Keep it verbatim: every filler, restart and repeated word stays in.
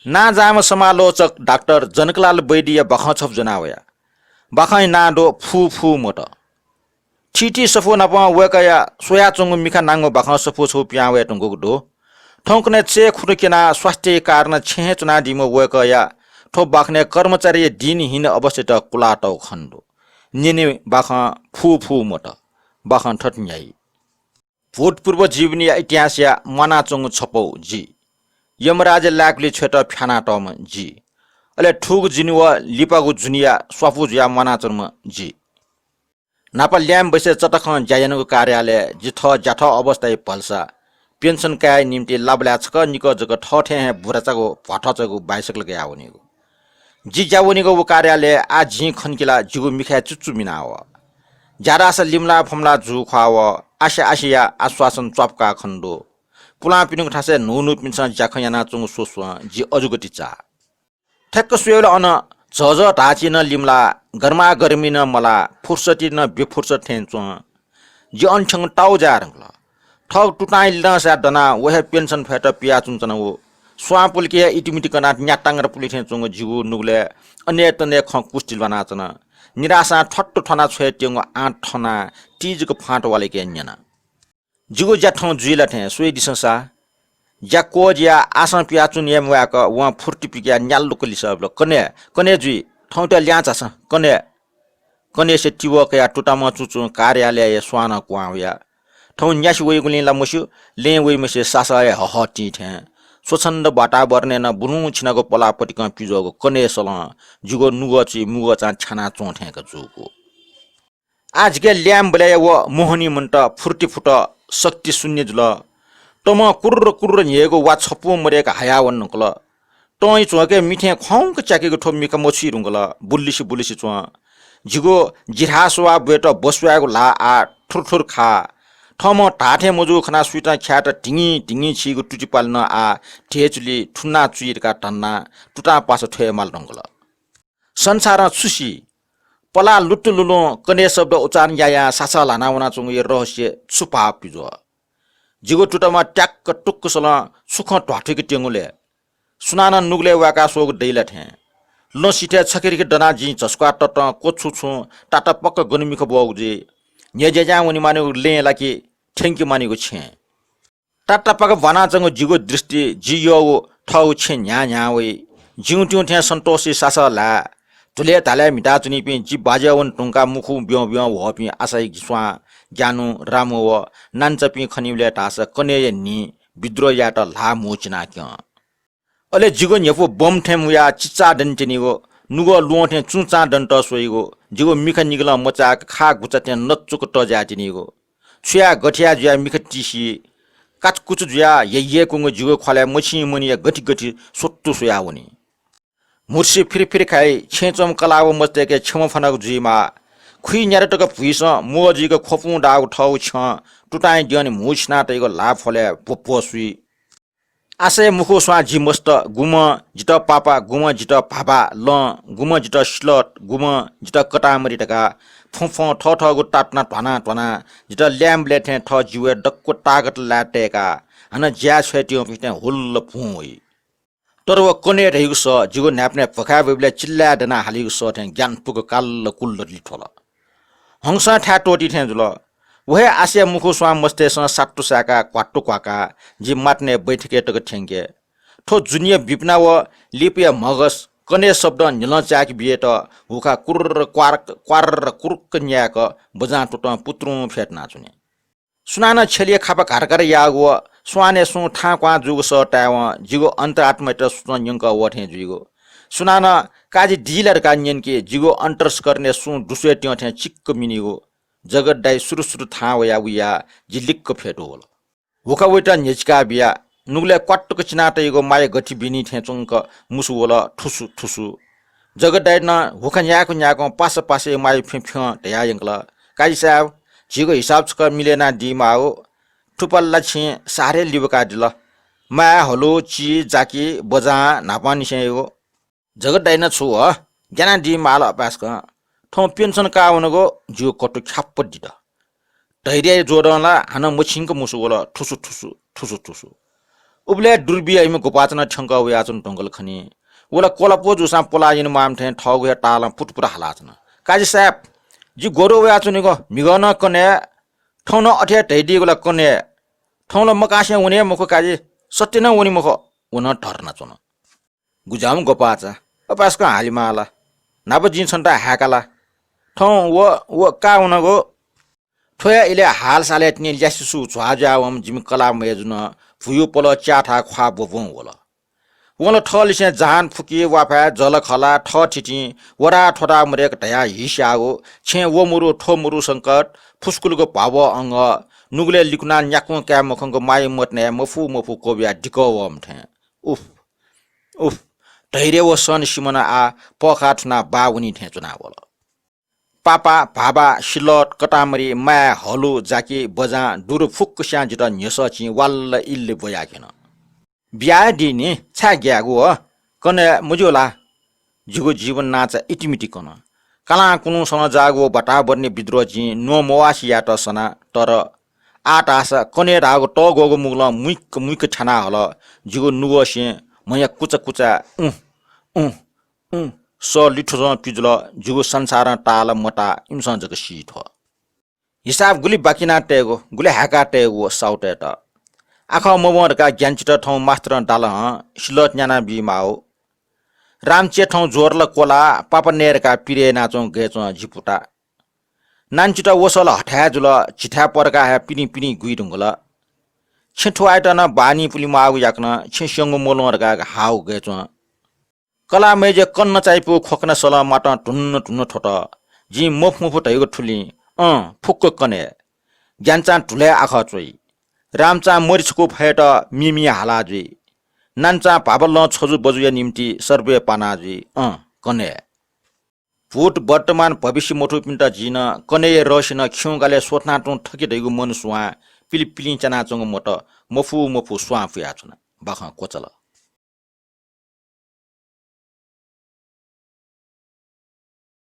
नांजाःम्ह समालोचक डाक्टर जनकलाल वैद्यया बाखं छपु ज्वना वया। बाखंया नां दु फू फू मत। थीथी सफू नाप वय्कःया स्वयाच्वंगु मिखा नांगु बाखं सफू छगू पिहां वये धुंकूगु दु। थौंकन्हय् चय् खुन्हु क्यनाः स्वास्थ्यया कारणं छेँय् च्वनादीम्ह वय्कःया थ्व बाखनय् कर्मचारीया दिनहीन अवस्थायात कुलातःगु खने दु। न्यने बाखं फू फू मत। बाखं थथे न्ह्याइ। भूतपूर्व जीवनया इतिहासया म्वानाच्वंगु छपौ जि। यमराजया लाय्कुलिइ छ्वयेत फ्यानातःम्ह जि। अले थुगु जुनि व लिपागु जुनिया स्वापू जुयाः म्वानाच्वंम्ह जि। न्हापा ल्याय्म्ह बसय् चतखं ज्या यानागु कार्यालयय् जि थः ज्याथ अवस्थाया भलसा पेन्सन कायेया निंतिं लाबलय् छकः निकः जक थःथें हे बुराचागु भ्वाथचागु बाइसकल गयावनीगु। जि ज्या वनीगु व कार्यालयय् आः जिं खन कि ला जिगु मिखाय् चुचु मिना वः। ज्यादासा लिमलाः फमलाः जू ख्वाः वः। आसे आसेया आश्वासन च्वापुकाः खने दु। पुलांपिनिगु थासय् न्हून्हूपिन्सं ज्याखँ यानाच्वंगु स्वस्वं जि अजूगति चाः। ठ्याक्क स्वयेबलय् अन झःझः धाःचिं नं लिमलाः, गर्मागर्मी नं मलाः, फुर्सति नं बेफुर्सत थें च्वं। जि अन थ्यंगु ताउज्या धुंकल। थःगु तुतांया लिधंसाय् दनाः व हे पेन्सन फयेत पियाच्वनाच्वनागु। स्वां पुलके हे इतिमिति कनाः न्यातांग्र पुले थें च्वंगु जिगु नुगलय् अनेतने खँ कुस्ति ल्वानाच्वन। निराशां थ्वत्तु थ्वना छ्वयेत्यंगु आँट थनाः तिजक फाँट वालय्के न्यना। जिगु ज्या थौं जुइ ला थें, स्वयादिसँ सा। ज्या क्वःजियाः आसं पियाच्वने याये म्वाय्क वं फुर्ति पिकयाः न्याल्लुक लिसः बिल, कन्हय्, कन्हय् जुइ, थौंत ल्यां झासँ, कन्हय्। कन्हय्से तिबः कयाः तुतामं चुचुं कार्यालयया स्वानं क्वहां वया। थौं न्यासि वइगुलिं ला मस्यू, लँय् वइम्हसिया सासः हे हःहः तिं थें। स्वच्छन्द वातावरणय् नं बुलुं छिनागु पलाः पतिकं पिज्वःगु कन्हय्सलं जिगु नुगः चुइ मुगःचां थ्यानाच्वं थेंक जूगु। आः जिके ल्याय्म्ह बलय्या व मोहनी मनूत फुर्ति फुत, शक्ति शून्य जुल। तमं कुर्र कुर्र न्ह्येगु वा छपुं मदय्क हायावन धुंकल। तं इ च्वंके मिथें ख्वाउँक च्याकेगु थ्व मिखा मछुइ धुंकल, बुल्लिसि बुल्लिसि च्वं। जिगु जिथाः स्वयाः ब्वयेत बस्वायेगु ल्हाः आः थुरथुर खाः। थःम्हं धाःथें मजूगु खनाः सुइतं ख्यायेत धिंगिं धिंगिं छीगु तुतिपालि नं आः धेचुलि थुन्ना चुइ धकाः धन्नाः तुतां पासा थ्वये माल धुंकल। संसारं छु सी? पलाः लुतुलुलुं कन्हय् शब्द उच्चारण यायां सासः ल्हाना वनाच्वंगुया रहस्य छु पाः पिज्वः? जिगु तुतामं त्याक्क टुक्कसलं छु खँ ध्वाथुइके त्यंगु ले? सुनानं नुगलय् वाय्का स्वःगु दइ ला थें। लँ सिथय् छखेरिखे दनाः जिं झसुकाः ततं क्वछुं छुं तातापाक्क गन मिखा ब्वःगु जुइ? न्ह्यज्याज्यां वनेमानिगु लँय् ला कि थ्यंके मानिगु छेँय्? तातापाक ब्वानाच्वंगु जिगु दृष्टि जि यःगु थःगु छेँ न्ह्याः न्ह्याः वइ। जिउँ तिउँ थें सन्तोषी सासः ल्हाये। धुलय् धालय् म्हिताच्वनीपिं जि बाज्या वने धुंकाः मुखु ब्यं ब्यं वःपिं आशाया स्वां, ज्ञानु, रामु व नानिचापिं खनीबलय् धाःसा कन्हय्या न्हिं विद्रोह यायेत ल्हाः म्हुचिनाः क्यं। अले जिगु न्ह्यपु बम थें मुयाः चिचाः दनितिनिगु, नुगः ल्वहं थें चुंचां दनेत स्वइगु, जिगु मिखा निगलं मचाय्क खाः गुचा थें नचुक तज्यातिनिगु। छु याये गथे याये जुयाः मिखा तिसि, काचकुचु जुयाः यय्यय्कूगु जिगु ख्वालय् मछिं मनिया गथि गथि स्वत्तु स्वयावनी। म्हुतुसि फिर फिर खाइ, छेँय् च्वंम्ह कलाः व मचातय्के क्षमा फ्वनागु जुइमाः। खुइ न्यादँ तक भुइसं म्वः जुइक ख्वपुं दाःगु थःगु छ्यं तुतांया द्यःने म्हुचिना तइगु ल्हाः फ्वलय् ब्वब्व सुइ। आशाया मुखु स्वां जि मस्त, गुम्हं जितः पापा, गुम्हं जितः भाबा, लं, गुम्हं जितः सिलत, गुम्हं जितः कतामरी धकाः फुं फुं थःथःगु तातुना ध्वानाः ध्वानाः जितः ल्याय्म्ह बलय् थें थः जिउय् दक्व ताकत लाय् तय्काः हानं ज्याय् छ्वय् त्यंपिं थें हुल्ल भुं वइ। तर व कन्हय् धइगु सः जिगु न्हाय्पनय् भुखाय् वइबलय् चिल्लाय् दनाः हालीगु सः थें ग्यानापुक काल्ल कुल्ल लिथ्वल। हंसं थाय् त्वःती थें जुल। व हे आशाया मुखु स्वां मस्तय्सं सात्तु साय्काः घ्वात्तु घ्वाकाः जि मातनय् बैठकय् तक थ्यंके। थ्व जुनिया बिपना व लिपाया म्हगस कन्हय् शब्दं न्हिलं चाय्के बियेत हुखा कुर्र क्वार्र क्वार्र कुर्क न्याय्क बजां तुतं पुत्रुं फ्यतुनाच्वनी। सुनानं छ्यलिया खापा घारघार याःगु व स्वानय् सुं थां क्वां जूगु सः ताय्वं जिगु अन्तरात्मायात सुचं न्यंकः वः थें जुइगु। सुनानं काजि दी ला धकाः न्यन कि जिगु अन्तस्करणय् सुं दुस्वय् त्यं थें चिक्क मिनीगु। जगत दाइ सुरु सुरु थाहां वयाः वयाः जि लिक्क फ्यतुवल। हुखा वइत न्ह्यचिका बियाः नुगलय् क्वात्तुक चिना तइगु माया गथि बिनी थें च्वंक मुसु वल, थुसु थुसु। जगत दाइनं हुखा न्याय्कं न्याय्कं पासा पासय् माया फ्यं फ्यं धयाः यंकल, काजि साहेब, झीगु हिसाब छकः मिले यानादीमाःगु। थुपालि ला छिं साह्रै लिबाकादिल। माय्, हलु, ची, जाकि, बजां न्हापांनिसेंयागु। जगत दाइनं छु ह, ग्यानादीमाल अपाय्सकं। थौं पेन्सन काः वनागु जिगु कथु ख्याप्प दित। धैर्यया जोडं ला हानं मछिंक मुसु वल, थुसु थुसु, थुसु थुसु। उबलय् दुर्बियाइम्ह गोपाचानं थ्यंकः वयाच्वन धुंकल खनी। व ला क्वलापो जूसां पोला यने म्वाःम्ह थें थःगु हे तालं पुटपुट हालाच्वन। काजी साहेब, जि गोरु वयाच्वनेगु, म्हिगः नं कन्हय्, थौं नं अथे हे धयादीगु ला कन्हय्। थौं ला मकासें वने हे मखु काजी, सत्य नं वने मखु। व नं धर्नाच्वन। गुज्याःम्ह गोपाचा, अपाय्सकं हालेमाः ला? न्हापा जिं छन्त हाय्का ला? थौं व, व का वनागु। थ्व हे इलय् हालसालय् तिनि ल्यासेसु झ्वाः जुयावंम्ह जिमि कलाः मय्जुं भुयु पलः च्याःथाय् ख्वाः ब्वब्वं वल। वं ला थःलिसें जहान फुक्क, वाफाय् जलखला, थःथितिं वदा थ्वदा मदय्क धयाः हिस्याःगु, छेँ व मरु थ्व मरु संकट, फुस्कुलुक भाव अंगः, नुगलय् लिकुनाः न्याकुं काये मखंक माया मतिनाय् मफु मफु क्वब्वयाः दिकः वःम्ह थें। उफ, उफ, धैर्य व सहनसिमनं आः पःखाः थुनाः बाः वनी थें च्वनावल। पापा, भाबा, सिलत, कटामरी, माय्, हलु, जाकि, बजां, दुरु फुक्कस्यां जितः न्ह्यसः चिं वाल्ल इल्ल ब्वयाक्यन। बिया हे दी नि, छाय् ग्यायेगु हो? कन्हय् मज्यू ला? जिगु जीवन नांचा इतिमिति कन। कालांकुलुं सनं जाःगु व वातावरणीय विद्रोह जिं न्वंमवासे यायेत सना, तर आः धाःसा कन्हय् धाःगु तःग्वःगु मुगलं मुइक्क मुइक्क थ्याना हल। जिगु नुगःसिं म्हया कुचा कुचा उँ, उँ, उँ, सः लिथ्वजं पिजुल। जिगु संसारं ताः ला मताः इमिसं जक सी थ्व। हिसाब गुलि बाकि याना तयेगु, गुलि हाय्का तयेगु व साहुतय्त। आखः मवं धकाः ज्ञानचित थौं मास्तरं दाल हं, सिलत न्याना बी माःगु। रामचे थौं ज्वर ला क्वलाः पापा नये धकाः पिरे यानाच्वंगु गय् च्वं जिपुता। नानचित वसः ला हथाय् जुल, झिथाय् पः धकाः हे पिरिं पिरिं गुइ धुंकल। छेँ थुवायेत नं बानी पुले म्वाःगु याकनं छेँ स्यंगु मल्वं धकाः हाःगु गय् च्वं। कलाः मय्जुया कन्हय् चायापुगु ख्वखना सलं म्वातं धुन्न धुन्न थ्वत। जिं मफु मफु धयागु थुलिं, अँ, फुक्क कन्हय्। ज्ञानचां धुलय् आखः च्वइ। रामचां मरि छकू फयेत मिमि हाला जुइ। नानचां भाबलं छजु बजुया निंतिं सर्वय् पाना जुइ। अँ, कन्हय्। भूत, वर्तमान, भविष्य मथूपिन्त जिं नं कन्हय्या रहस्य नं खिउँगालय् स्वथनातुं थकि धइगु मन सुवां पिलिपिलिं च्यानाच्वंगु मत मफु मफु स्वां पुयाच्वना। बाखं क्वचल।